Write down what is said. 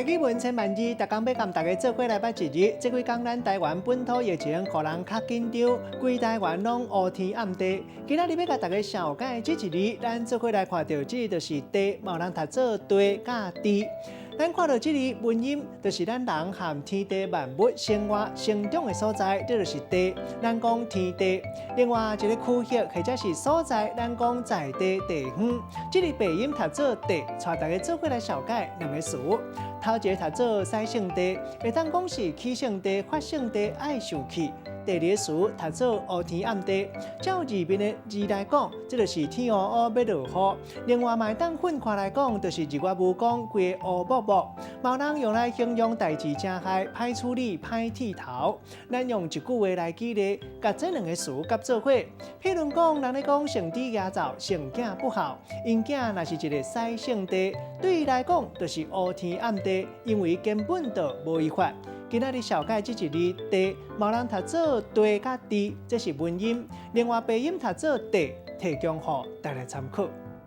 台語文千萬字，逐工欲共大家做伙來捌一字。這幾工咱台灣本土疫情，予人較緊張，規台灣攏烏天暗地。今仔日欲共大家紹介這一字，咱做伙來看著這就是“地”，嘛有人讀做“地”佮“地”。咱看著這字文音，就是咱人和天地萬物生活成長的所在，這就是地。咱講天地。另外一個區域或者是所在，咱講在地地方。這字白音讀做地，帶大家做伙來紹介兩個詞。頭一个讀做使性地，會當講是起性地、發性地、愛受氣。第二个詞讀做烏天暗地，照字面的字來講，這就是天烏烏欲落雨。另外嘛會當分開來講，就是日月無光，規个烏木木。嘛有人用來形容代誌誠害、歹處理、歹剃頭。咱用一句話來舉例，共這兩个詞夾做伙。譬如講，人咧講成豬蜈走，成囝不孝，𪜶囝若是一个使性地，對伊來講就是烏天暗地，因為根本就無伊法。今仔日紹介這一字地，嘛有人讀做地佮地，這是文音；另外白音讀做地，提供予大家參考。